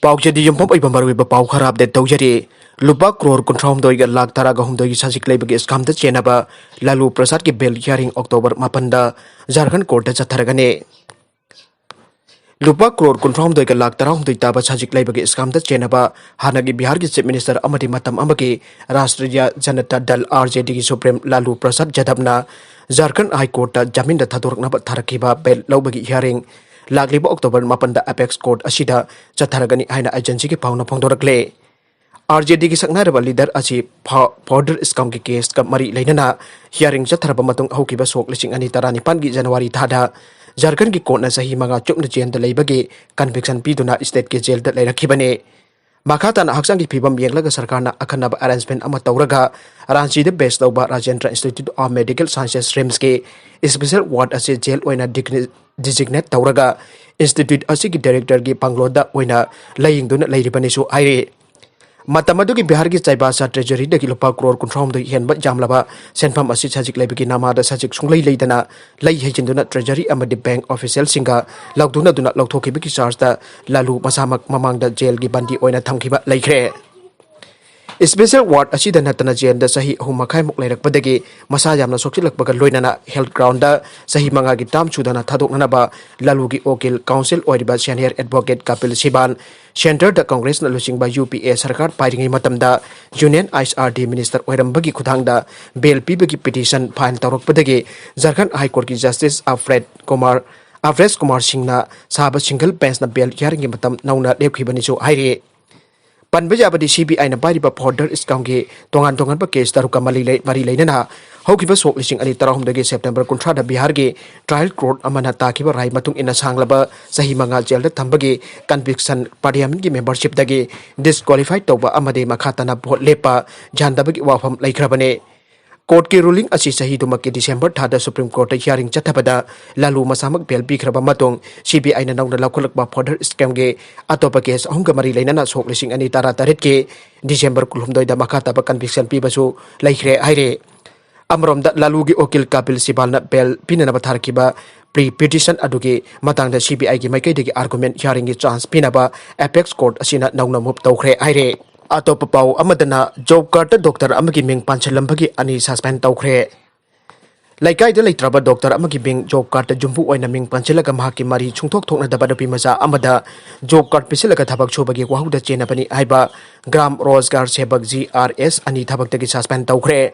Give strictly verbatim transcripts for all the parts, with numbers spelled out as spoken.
ꯄꯥꯎꯆꯦꯗꯤ ꯌꯨꯝꯐꯝ ꯑꯣꯏꯕ ꯃꯔꯨꯑꯣꯏꯕ ꯄꯥꯎ ꯈꯔ ꯑꯞꯗꯦꯠ ꯇꯧꯖꯔꯤ꯫ ꯂꯨꯄꯥ ꯀ꯭ꯔꯣꯔ ꯀꯨꯟꯊ꯭ꯔꯥ ꯍꯨꯝꯗꯣꯏꯒ ꯂꯥꯛ ꯇꯔꯥꯒ ꯍꯨꯝꯗꯣꯏꯒꯤ ꯁꯖꯤꯛ ꯂꯩꯕꯒꯤ ꯁ꯭ꯀꯥꯝꯗ ꯆꯦꯟꯅꯕ ꯂꯥꯂꯨ ꯄ꯭ꯔꯁꯥꯗꯀꯤ ꯕꯦꯜ ꯍꯤꯌꯥꯔꯤꯡ ꯑꯣꯛꯇꯣꯕꯔ ꯃꯥꯄꯟꯗ ꯖꯥꯔꯈꯟ ꯀꯣꯔꯠꯇ ꯆꯠꯊꯔꯒꯅꯤ꯫ ꯂꯨꯄꯥ ꯀ꯭ꯔꯣꯔ ꯀꯨꯟꯊ꯭ꯔꯥ ꯍꯨꯝꯗꯣꯏꯒ ꯂꯥꯛ ꯇꯔꯥꯍꯨꯝꯗꯣꯏ ꯇꯥꯕ ꯁꯖꯤꯛ ꯂꯩꯕꯒꯤ ꯁ꯭ꯀꯥꯝꯗ ꯆꯦꯟꯅꯕ ꯍꯥꯟꯅꯒꯤ ꯕꯤꯍꯥꯔꯒꯤ ꯆꯤꯐ ꯃꯤꯅꯤꯁꯇꯔ ꯑꯃꯗꯤ ꯃꯇꯝ ꯑꯃꯒꯤ ꯔꯥꯁꯇ꯭ꯔꯤꯌꯥ ꯖꯅꯇꯥ ꯗꯜ, RJDꯒꯤ ꯁꯨꯄ꯭ꯔꯤꯝ ꯂꯥꯂꯨ ꯄ꯭ꯔꯁꯥꯗ ꯌꯥꯗꯕꯅ ꯖꯥꯔꯈꯟ ꯍꯥꯏ ꯀꯣꯔꯠꯇ ꯖꯥꯃꯤꯟꯗ ꯊꯥꯗꯣꯔꯛꯅꯕ ꯊꯥꯔꯛꯈꯤꯕ ꯕꯦꯜ ꯂꯧꯕꯒꯤ ꯍꯤꯌꯥꯔꯤꯡ ꯂꯥꯛꯂꯤꯕ ꯑꯣꯛꯇꯣꯕꯔ ꯃꯥꯄꯟꯗ ꯑꯦꯄꯦꯛꯁ ꯀꯣꯔꯠ ꯑꯁꯤꯗ ꯆꯠꯊꯔꯒꯅꯤ ꯍꯥꯏꯅ ꯑꯦꯖꯦꯟꯁꯤꯒꯤ ꯄꯥꯎꯅ ꯐꯣꯡꯗꯣꯔꯛꯂꯦ꯫ RJDꯒꯤ ꯁꯛꯅꯥꯏꯔꯕ ꯂꯤꯗꯔ ꯑꯁꯤ ꯐ-, ꯐꯣꯔꯗꯔ ꯁ꯭ꯀꯥꯝꯒꯤ ꯀꯦꯁꯀ ꯃꯔꯤ ꯂꯩꯅꯅ ꯍꯤꯌꯥꯔꯤꯡ ꯆꯠꯊꯔꯕ ꯃꯇꯨꯡ ꯍꯧꯈꯤꯕ ꯁꯣꯛ ꯂꯤꯁꯤꯡ ꯑꯅꯤ ꯇꯔꯥꯅꯤꯄꯥꯟꯒꯤ ꯖꯅꯋꯥꯔꯤ ꯊꯥꯗ ꯖꯥꯔꯈꯟꯒꯤ ꯀꯣꯔꯠꯅ ꯆꯍꯤ ꯃꯉꯥ ꯆꯨꯞꯅ ꯖꯦꯜꯗ ꯂꯩꯕꯒꯤ ꯀꯟꯚꯤꯛꯁꯟ ꯄꯤꯗꯨꯅ ꯁ꯭ꯇꯦꯠꯀꯤ ꯖꯦꯜꯗ ꯂꯩꯔꯛꯈꯤꯕꯅꯤ꯫ ꯃꯈꯥ ꯇꯥꯅ ꯍꯛꯆꯥꯡꯒꯤ ꯐꯤꯕꯝ ꯌꯦꯡꯂꯒ ꯁꯔꯀꯥꯔꯅ ꯑꯈꯟꯅꯕ ꯑꯦꯔꯦꯟꯖꯃꯦꯟ ꯑꯃ ꯇꯧꯔꯒ ꯔꯥꯟꯆꯤꯗ ꯕꯦꯁ ꯇꯧꯕ Rajendra institute of medical sciences, RIMSꯀꯤ ꯏꯁꯄꯤꯁꯦꯜ ꯋꯥꯔꯗ ꯑꯁꯤ ꯖꯦꯜ ꯑꯣꯏꯅ ꯗꯤꯒꯅꯤ-, ꯗꯤꯖꯤꯒꯅꯦꯠ ꯇꯧꯔꯒ ꯏꯟꯁꯇꯤꯇ꯭ꯌꯨꯠ ꯑꯁꯤꯒꯤ ꯗꯥꯏꯔꯦꯛꯇꯔꯒꯤ ꯕꯪꯒ꯭ꯂꯣꯗ ꯑꯣꯏꯅ ꯂꯥꯌꯦꯡꯗꯨꯅ ꯂꯩꯔꯤꯕꯅꯤꯁꯨ ꯍꯥꯏꯔꯤ꯫ ꯃꯇꯝ ꯑꯗꯨꯒꯤ ꯕꯤꯍꯥꯔꯒꯤ ꯆꯥꯏꯕꯥꯁꯥ ꯇ꯭ꯔꯦꯖꯔꯤꯗꯒꯤ ꯂꯨꯄꯥ ꯀ꯭ꯔꯣꯔ ꯀꯨꯟꯊ꯭ꯔꯥ ꯍꯨꯝꯗꯣꯏ ꯍꯦꯟꯕ ꯌꯥꯝꯂꯕ ꯁꯦꯟꯐꯝ ꯑꯁꯤ ꯁꯖꯤꯛ ꯂꯩꯕꯒꯤ ꯅꯃꯥꯗ ꯁꯖꯤꯛ ꯁꯨꯡꯂꯩ ꯂꯩꯗꯅ ꯂꯩ ꯍꯩꯖꯤꯟꯗꯨꯅ ꯇ꯭ꯔꯦꯖꯔꯤ ꯑꯃꯗꯤ ꯕꯦꯡꯛ ꯑꯣꯐꯤꯁꯤꯌꯦꯜꯁꯤꯡꯒ ꯂꯥꯎꯊꯣꯛꯅꯗꯨꯅ ꯂꯧꯊꯣꯛꯈꯤꯕꯒꯤ ꯆꯥꯔꯖꯇ ꯂꯥꯂꯨ ꯃꯁꯥꯃꯛ ꯃꯃꯥꯡꯗ ꯖꯦꯜꯒꯤ ꯕꯟꯗꯤ ꯑꯣꯏꯅ ꯊꯝꯈꯤꯕ ꯂꯩꯈ꯭ꯔꯦ꯫ ꯏꯁꯄꯤꯁꯦꯜ ꯋꯥꯔꯗ ꯑꯁꯤꯗ ꯅꯠꯇꯅ ꯖꯦꯜꯗ ꯆꯍꯤ ꯑꯍꯨꯝ ꯃꯈꯥꯏꯃꯨꯛ ꯂꯩꯔꯛꯄꯗꯒꯤ ꯃꯁꯥ ꯌꯥꯝꯅ ꯁꯣꯛꯆꯤꯜꯂꯛꯄꯒ ꯂꯣꯏꯅꯅ ꯍꯦꯜꯊ ꯒ꯭ꯔꯥꯎꯟꯗ ꯆꯍꯤ ꯃꯉꯥꯒꯤ ꯇꯥꯔꯝ ꯁꯨꯗꯅ ꯊꯥꯗꯣꯛꯅꯅꯕ ꯂꯥꯂꯨꯒꯤ ꯋꯀꯤꯜ ꯀꯥꯎꯟꯁꯤꯜ ꯑꯣꯏꯔꯤꯕ ꯁꯦꯅꯤꯌꯔ ꯑꯦꯗꯚꯣꯀꯦꯠ ꯀꯄꯤꯜ ꯁꯤꯕꯥꯜ, ꯁꯦꯟꯇꯔꯗ ꯀꯪꯒ꯭ꯔꯦꯁꯅ ꯂꯨꯆꯤꯡꯕ UPA ꯁꯔꯀꯥꯔ ꯄꯥꯏꯔꯤꯉꯩ ꯃꯇꯝꯗ ꯌꯨꯅꯤꯌꯟ IHRD ꯃꯤꯅꯤꯁꯇꯔ ꯑꯣꯏꯔꯝꯕꯒꯤ ꯈꯨꯠꯊꯥꯡꯗ ꯕꯦꯜ ꯄꯤꯕꯒꯤ ꯄꯤꯇꯤꯁꯟ ꯐꯥꯏꯜ ꯇꯧꯔꯛꯄꯗꯒꯤ ꯖꯥꯔꯈꯟꯗ ꯍꯥꯏ ꯀꯣꯔꯠꯀꯤ ꯖꯁꯇꯤꯁ ꯑꯐ꯭ꯔꯦꯗ ꯀꯨꯃꯥꯔ, ꯑꯐ꯭ꯔꯦꯁ ꯀꯨꯃꯥꯔ ꯁꯤꯡꯅ ꯁꯥꯕ ꯁꯤꯡꯒꯜ ꯕꯦꯟꯁꯅ ꯕꯦꯜ ꯍꯤꯌꯥꯔꯤꯡꯒꯤ ꯃꯇꯝ ꯅꯧꯅ ꯂꯦꯞꯈꯤꯕꯅꯤꯁꯨ ꯍꯥꯏꯔꯤ꯫ ꯄꯟꯕ ꯌꯥꯕꯗꯤ, CBIꯅ ꯄꯥꯏꯔꯤꯕ ꯐꯣꯔꯗꯔ ꯁ꯭ꯀꯥꯝꯒꯤ ꯇꯣꯉꯥꯟ ꯇꯣꯉꯥꯟꯕ ꯀꯦꯁ ꯇꯔꯨꯛꯀ ꯃꯔꯤ ꯂꯩ-, ꯃꯔꯤ ꯂꯩꯅꯅ ꯍꯧꯈꯤꯕ ꯁꯣꯛ ꯂꯤꯁꯤꯡ ꯑꯅꯤ ꯇꯔꯥꯍꯨꯝꯗꯣꯏꯒꯤ ꯁꯦꯞꯇꯦꯝꯕꯔ ꯀꯨꯟꯊ꯭ꯔꯥꯗ ꯕꯤꯍꯥꯔꯒꯤ ꯇ꯭ꯔꯥꯌꯦꯜ ꯀꯣꯔꯠ ꯑꯃꯅ ꯇꯥꯈꯤꯕ ꯔꯥꯏ ꯃꯇꯨꯡ ꯏꯟꯅ ꯁꯥꯡꯂꯕ ꯆꯍꯤ ꯃꯉꯥ ꯖꯦꯜꯗ ꯊꯝꯕꯒꯤ ꯀꯟꯚꯤꯛꯁꯟ ꯄꯥꯔꯂꯤꯌꯥꯃꯦꯟꯠꯀꯤ ꯃꯦꯝꯕꯔꯁꯤꯞꯇꯒꯤ ꯗꯤꯁꯀ꯭ꯋꯥꯂꯤꯐꯥꯏ ꯇꯧꯕ ꯑꯃꯗꯤ ꯃꯈꯥ ꯇꯥꯅ ꯚꯣꯠ ꯂꯦꯞꯄ ꯌꯥꯍꯟꯗꯕꯒꯤ ꯋꯥꯐꯝ ꯂꯩꯈ꯭ꯔꯕꯅꯤ꯫ ꯀꯣꯔꯠꯀꯤ ꯔꯨꯂꯤꯡ ꯑꯁꯤ ꯆꯍꯤꯗꯨꯃꯛꯀꯤ ꯗꯤꯁꯦꯝꯕꯔ ꯊꯥꯗ ꯁꯨꯄ꯭ꯔꯤꯝ ꯀꯣꯔꯠꯇ ꯍꯤꯌꯥꯔꯤꯡ ꯆꯠꯊꯕꯗ ꯂꯥꯂꯨ ꯃꯁꯥꯃꯛ ꯕꯦꯜ ꯄꯤꯈ꯭ꯔꯕ ꯃꯇꯨꯡ, CBIꯅ ꯅꯧꯅ ꯂꯧꯈꯠꯂꯛꯄ ꯐꯣꯔꯗꯔ ꯁ꯭ꯀꯥꯝꯒꯤ ꯑꯇꯣꯞꯄ ꯀꯦꯁ ꯑꯍꯨꯝꯒ ꯃꯔꯤ ꯂꯩꯅꯅ ꯁꯣꯛ ꯂꯤꯁꯤꯡ ꯑꯅꯤ ꯇꯔꯥꯇꯔꯦꯠꯀꯤ ꯗꯤꯁꯦꯝꯕꯔ ꯀꯨꯟꯍꯨꯝꯗꯣꯏꯗ ꯃꯈꯥ ꯇꯥꯕ ꯀꯟꯚꯤꯛꯁꯟ ꯄꯤꯕꯁꯨ ꯂꯩꯈ꯭ꯔꯦ ꯍꯥꯏꯔꯤ꯫ ꯑꯃꯔꯣꯝꯗ, ꯂꯥꯂꯨꯒꯤ ꯋꯀꯤꯜ ꯀꯄꯤꯜ ꯁꯤꯕꯥꯜꯅ ꯕꯦꯜ ꯄꯤꯅꯅꯕ ꯊꯥꯔꯛꯈꯤꯕ ꯄ꯭ꯔꯤ ꯄꯤꯇꯤꯁꯟ ꯑꯗꯨꯒꯤ ꯃꯇꯥꯡꯗ ꯁꯤ ꯕꯤ ꯑꯥꯏꯒꯤ ꯃꯥꯏꯀꯩꯗꯒꯤ ꯑꯥꯔꯒꯨꯃꯦꯟ ꯍꯤꯌꯥꯔꯤꯡꯒꯤ ꯆꯥꯟꯁ ꯄꯤꯅꯕ ꯑꯦꯄꯦꯛꯁ ꯀꯣꯔꯠ ꯑꯁꯤꯅ ꯅꯧꯅ ꯃꯨꯚ ꯇꯧꯈ꯭ꯔꯦ ꯍꯥꯏꯔꯦ꯫ ꯑꯇꯣꯞꯄ ꯄꯥꯎ ꯑꯃꯗꯅ, ꯖꯣꯕ ꯀꯥꯔꯗꯇ ꯗꯣꯛꯇꯔ ꯑꯃꯒꯤ ꯃꯤꯡ ꯄꯥꯟꯁꯤꯜꯂꯝꯕꯒꯤ ꯑꯅꯤ ꯁꯁꯄꯦꯟ ꯇꯧꯈ꯭ꯔꯦ꯫ ꯂꯩꯀꯥꯏꯗ ꯂꯩꯇ꯭ꯔꯕ ꯗꯣꯛꯇꯔ ꯑꯃꯒꯤ ꯃꯤꯡ ꯖꯣꯕ ꯀꯥꯔꯗꯇ ꯌꯨꯝꯕꯨ ꯑꯣꯏꯅ ꯃꯤꯡ ꯄꯥꯟꯁꯤꯜꯂꯒ ꯃꯍꯥꯛꯀꯤ ꯃꯔꯤ ꯁꯨꯡꯊꯣꯛ ꯊꯣꯛꯅꯗꯕ ꯅꯨꯄꯤ ꯃꯆꯥ ꯑꯃꯗ ꯖꯣꯕ ꯀꯥꯔꯗ ꯄꯤꯁꯤꯜꯂꯒ ꯊꯕꯛ ꯁꯨꯕꯒꯤ ꯋꯥꯍꯧꯗ ꯆꯦꯟꯅꯕꯅꯤ ꯍꯥꯏꯕ Gram Rozgar Sevak, G R S, ꯑꯅꯤ ꯊꯕꯛꯇꯒꯤ ꯁꯁꯄꯦꯟ ꯇꯧꯈ꯭ꯔꯦ꯫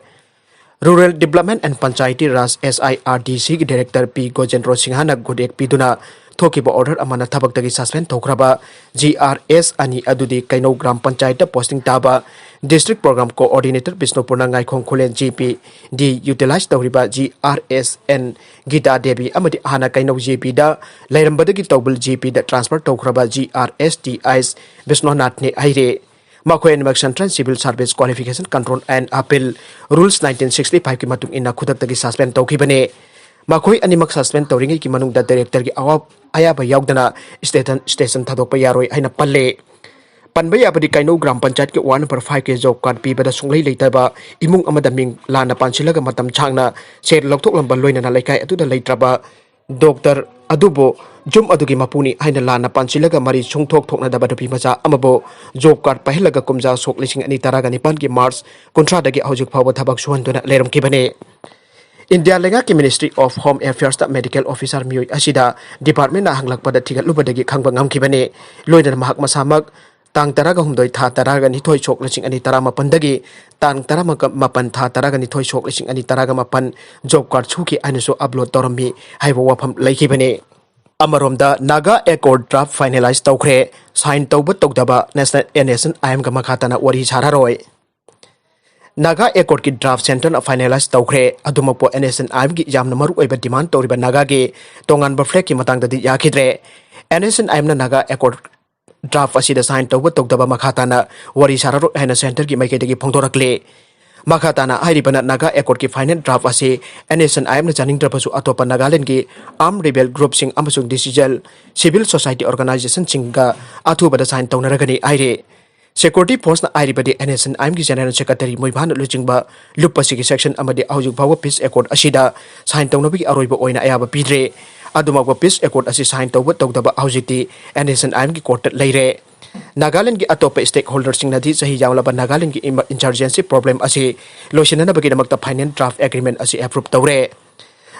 Rural development and Panchayati Raj, S I R D ꯁꯤꯒꯤ ꯗꯥꯏꯔꯦꯛꯇꯔ ꯄꯤ ꯒꯣꯖꯦꯟꯗ꯭ꯔꯣ ꯁꯤꯡꯍꯅ ꯈꯨꯗꯦꯛ ꯄꯤꯗꯨꯅ ꯊꯣꯛꯈꯤꯕ ꯑꯣꯔꯗꯔ ꯑꯃꯅ ꯊꯕꯛꯇꯒꯤ ꯁꯁꯄꯦꯟ ꯇꯧꯈ꯭ꯔꯕ ꯖꯤ ꯑꯥꯔ ꯑꯦꯁ ꯑꯅꯤ ꯑꯗꯨꯗꯤ ꯀꯩꯅꯧ ꯒ꯭ꯔꯥꯝ ꯄꯟꯆꯥꯌꯠꯇ ꯄꯣꯁꯇꯤꯡ ꯇꯥꯕ ꯗꯤꯁꯇ꯭ꯔꯤꯛ ꯄ꯭ꯔꯣꯒ꯭ꯔꯥꯝ ꯀꯣꯑꯣꯔꯗꯤꯅꯦꯇꯔ ꯕꯤꯁꯅꯨꯄꯨꯔꯅ Ngaikhong Khullen G P D utilise ꯇꯧꯔꯤꯕ G R S N Gita Devi ꯑꯃꯗꯤ ꯍꯥꯟꯅ ꯀꯩꯅꯧ ꯖꯤ ꯄꯤꯗ ꯂꯩꯔꯝꯕꯗꯒꯤ ꯇꯧꯕꯜ ꯖꯤ ꯄꯤꯗ ꯇ꯭ꯔꯥꯟꯁꯐꯔ ꯇꯧꯈ꯭ꯔꯕ G R S T H ꯕꯤꯁ꯭ꯋꯅꯥꯊꯅꯤ ꯍꯥꯏꯔꯤ꯫ ꯃꯈꯣꯏ ꯑꯅꯤꯃꯛ Central Civil Service Qualification Control and Appeal Rules nineteen sixty five ꯀꯤ ꯃꯇꯨꯡ ꯏꯟꯅ ꯈꯨꯗꯛꯇꯒꯤ ꯁꯁꯄꯦꯟ ꯇꯧꯈꯤꯕꯅꯤ꯫ ꯃꯈꯣꯏ ꯑꯅꯤꯃꯛ ꯁꯁꯄꯦꯟ ꯇꯧꯔꯤꯉꯩꯒꯤ ꯃꯅꯨꯡꯗ ꯗꯥꯏꯔꯦꯛꯇꯔꯒꯤ ꯑꯋꯥ-, ꯑꯌꯥꯕ ꯌꯥꯎꯗꯅ ꯁ꯭ꯇꯦꯁꯟ, ꯁ꯭ꯇꯦꯁꯟ ꯊꯥꯗꯣꯛꯄ ꯌꯥꯔꯣꯏ ꯍꯥꯏꯅ ꯄꯜꯂꯦ꯫ ꯄꯟꯕ ꯌꯥꯕꯗꯤ ꯀꯩꯅꯧ ꯒ꯭ꯔꯥꯝ ꯄꯟꯆꯥꯌꯠꯀꯤ ꯋꯥꯔꯗ ꯅꯝꯕꯔ ꯐꯥꯏꯚꯀꯤ ꯖꯣꯕ ꯀꯥꯔꯗ ꯄꯤꯕꯗ ꯁꯨꯡꯂꯩ ꯂꯩꯇꯕ ꯏꯃꯨꯡ ꯑꯃꯗ ꯃꯤꯡ ꯂꯥꯟꯅ ꯄꯥꯟꯁꯤꯜꯂꯒ ꯃꯇꯝ ꯁꯥꯡꯅ ꯁꯦꯜ ꯂꯧꯊꯣꯛꯂꯝꯕ ꯂꯣꯏꯅꯅ ꯂꯩꯀꯥꯏ ꯑꯗꯨꯗ ꯂꯩꯇ꯭ꯔꯕ ꯗꯣꯛꯇꯔ ꯑꯗꯨꯕꯨ ꯌꯨꯝ ꯑꯗꯨꯒꯤ ꯃꯄꯨꯅꯤ ꯍꯥꯏꯅ ꯂꯥꯟꯅ ꯄꯥꯟꯁꯤꯜꯂꯒ ꯃꯔꯤ ꯁꯨꯡꯊꯣꯛ ꯊꯣꯛꯅꯗꯕ ꯅꯨꯄꯤ ꯃꯆꯥ ꯑꯃꯕꯨ ꯖꯣꯕ ꯀꯥꯔꯗ ꯄꯥꯏꯍꯜꯂꯒ ꯀꯨꯝꯖꯥ ꯁꯣꯛ ꯂꯤꯁꯤꯡ ꯑꯅꯤ ꯇꯔꯥꯒ ꯅꯤꯄꯥꯟꯒꯤ ꯃꯥꯔꯆ ꯀꯨꯟꯊ꯭ꯔꯥꯗꯒꯤ ꯍꯧꯖꯤꯛ ꯐꯥꯎꯕ ꯊꯕꯛ ꯁꯨꯍꯟꯗꯨꯅ ꯂꯩꯔꯝꯈꯤꯕꯅꯤ꯫ ꯏꯟꯗꯤꯌꯥ ꯂꯩꯉꯥꯛꯀꯤ Ministry of Home Affairsꯇ ꯃꯦꯗꯤꯀꯦꯜ ꯑꯣꯐꯤꯁꯥꯔ ꯃꯤꯑꯣꯏ ꯑꯁꯤꯗ ꯗꯤꯄꯥꯔꯠꯃꯦꯟꯅ ꯍꯪꯂꯛꯄꯗ ꯊꯤꯒꯠꯂꯨꯕꯗꯒꯤ ꯈꯪꯕ ꯉꯝꯈꯤꯕꯅꯤ꯫ ꯂꯣꯏꯅꯅ ꯃꯍꯥꯛ ꯃꯁꯥꯃꯛ ꯇꯥꯡ ꯇꯔꯥꯒ ꯍꯨꯝꯗꯣꯏ ꯊꯥ ꯇꯔꯥꯒ ꯅꯤꯊꯣꯏ ꯁꯣꯛ ꯂꯤꯁꯤꯡ ꯑꯅꯤ ꯇꯔꯥꯃꯥꯄꯟꯗꯒꯤ ꯇꯥꯡ ꯇꯔꯥꯃꯥꯄꯟ ꯊꯥ ꯇꯔꯥꯒ ꯅꯤꯊꯣꯏ ꯁꯣꯛ ꯂꯤꯁꯤꯡ ꯑꯅꯤ ꯇꯔꯥꯒ ꯃꯥꯄꯟ ꯖꯣꯕ ꯀꯥꯔꯗ ꯁꯨꯈꯤ ꯍꯥꯏꯅꯁꯨ ꯑꯞꯂꯣꯗ ꯇꯧꯔꯝꯃꯤ ꯍꯥꯏꯕ ꯋꯥꯐꯝ ꯂꯩꯈꯤꯕꯅꯤ꯫ ꯑꯃꯔꯣꯝꯗ ꯅꯥꯒꯥ ꯑꯦꯀꯣꯔꯗ ꯗ꯭ꯔꯥꯐ ꯐꯥꯏꯅꯦꯂꯥꯏꯖ ꯇꯧꯈ꯭ꯔꯦ꯫ ꯁꯥꯏꯟ ꯇꯧꯕ ꯇꯧꯗꯕ ꯅꯦꯁꯅꯦꯜ, ꯑꯦꯟ ꯑꯦꯁ ꯑꯦꯟ ꯑꯥꯏ ꯑꯦꯝꯒ ꯃꯈꯥ ꯇꯥꯅ ꯋꯥꯔꯤ ꯁꯥꯔꯔꯣꯏ꯫ ꯅꯥꯒꯥ ꯑꯦꯀꯣꯔꯗꯀꯤ ꯗ꯭ꯔꯥꯐ ꯁꯦꯟꯇꯔꯅ ꯐꯥꯏꯅꯦꯂꯥꯏꯖ ꯇꯧꯈ꯭ꯔꯦ꯫ ꯑꯗꯨꯃꯛꯄꯨ ꯑꯦꯟ ꯑꯦꯁ ꯑꯦꯟ ꯑꯥꯏ ꯑꯦꯝꯒꯤ ꯌꯥꯝꯅ ꯃꯔꯨ ꯑꯣꯏꯕ ꯗꯤꯃꯥꯟ ꯇꯧꯔꯤꯕ ꯅꯥꯒꯥꯒꯤ ꯇꯣꯉꯥꯟꯕ ꯐ꯭ꯂꯦꯒꯀꯤ ꯃꯇꯥꯡꯗꯗꯤ ꯌꯥꯈꯤꯗ꯭ꯔꯦ꯫ ꯑꯦꯟ ꯑꯦꯁ ꯑꯦꯟ ꯑꯥꯏ ꯑꯦꯝꯅ ꯅꯥꯒꯥ ꯑꯦꯀꯣꯔꯗ ꯗ꯭ꯔꯥꯐ ꯑꯁꯤꯗ ꯁꯥꯏꯟ ꯇꯧꯕ ꯇꯧꯗꯕ ꯃꯈꯥ ꯇꯥꯅ ꯋꯥꯔꯤ ꯁꯥꯔꯔꯣꯏ ꯍꯥꯏꯅ ꯁꯦꯟꯇꯔꯒꯤ ꯃꯥꯏꯀꯩꯗꯒꯤ ꯐꯣꯡꯗꯣꯔꯛꯂꯤ꯫ ꯃꯈꯥ ꯇꯥꯅ ꯍꯥꯏꯔꯤꯕꯅ ꯅꯥꯒꯥ ꯑꯦꯀꯣꯔꯗꯀꯤ ꯐꯥꯏꯅꯦꯜ ꯗ꯭ꯔꯥꯐ ꯑꯁꯤ ꯑꯦꯟ ꯑꯦꯁ ꯑꯦꯟ ꯑꯥꯏ ꯑꯦꯝꯅ ꯆꯥꯅꯤꯡꯗ꯭ꯔꯕꯁꯨ ꯑꯇꯣꯞꯄ ꯅꯥꯒꯥꯂꯦꯟꯗꯒꯤ ꯑꯥꯔꯝ ꯔꯤꯕꯦꯜ ꯒ꯭ꯔꯨꯞꯁꯤꯡ ꯑꯃꯁꯨꯡ ꯗꯤꯁꯤꯖꯟ ꯁꯤꯚꯤꯜ ꯁꯣꯁꯥꯏꯇꯤ ꯑꯣꯔꯒꯅꯥꯏꯖꯦꯁꯟꯁꯤꯡꯒ ꯑꯊꯨꯕꯗ ꯁꯥꯏꯟ ꯇꯧꯅꯔꯒꯅꯤ ꯍꯥꯏꯔꯤ꯫ Security force ꯅ ꯍꯥꯏꯔꯤꯕꯗꯤ NSCN-IM ꯒꯤ General Secretary ꯃꯣꯏꯕꯥꯅ ꯂꯨꯆꯤꯡꯕ ꯂꯨꯞ ꯑꯁꯤꯒꯤ section ꯑꯃꯗꯤ ꯍꯧꯖꯤꯛ ꯐꯥꯎꯕ peace accord ꯑꯁꯤꯗ sign ꯇꯧꯅꯕꯒꯤ ꯑꯔꯣꯏꯕ ꯑꯣꯏꯅ ꯑꯌꯥꯕ ꯄꯤꯗ꯭ꯔꯦ꯫ ꯑꯗꯨꯃꯛꯄ peace accord ꯑꯁꯤ sign ꯇꯧꯕ ꯇꯧꯗꯕ ꯍꯧꯖꯤꯛꯇꯤ NSCN-IM ꯒꯤ court ꯇ ꯂꯩꯔꯦ꯫ ꯅꯥꯒꯥꯂꯦꯟꯒꯤ ꯑꯇꯣꯞꯄ stakeholder ꯁꯤꯡꯅꯗꯤ ꯆꯍꯤ ꯌꯥꯝꯂꯕ ꯅꯥꯒꯥꯂꯦꯟꯒꯤ ꯏꯃ-, insurgency problem ꯑꯁꯤ ꯂꯣꯏꯁꯤꯟꯅꯅꯕꯒꯤꯗꯃꯛꯇ final draft agreement ꯑꯁꯤ approve ꯇꯧꯔꯦ꯫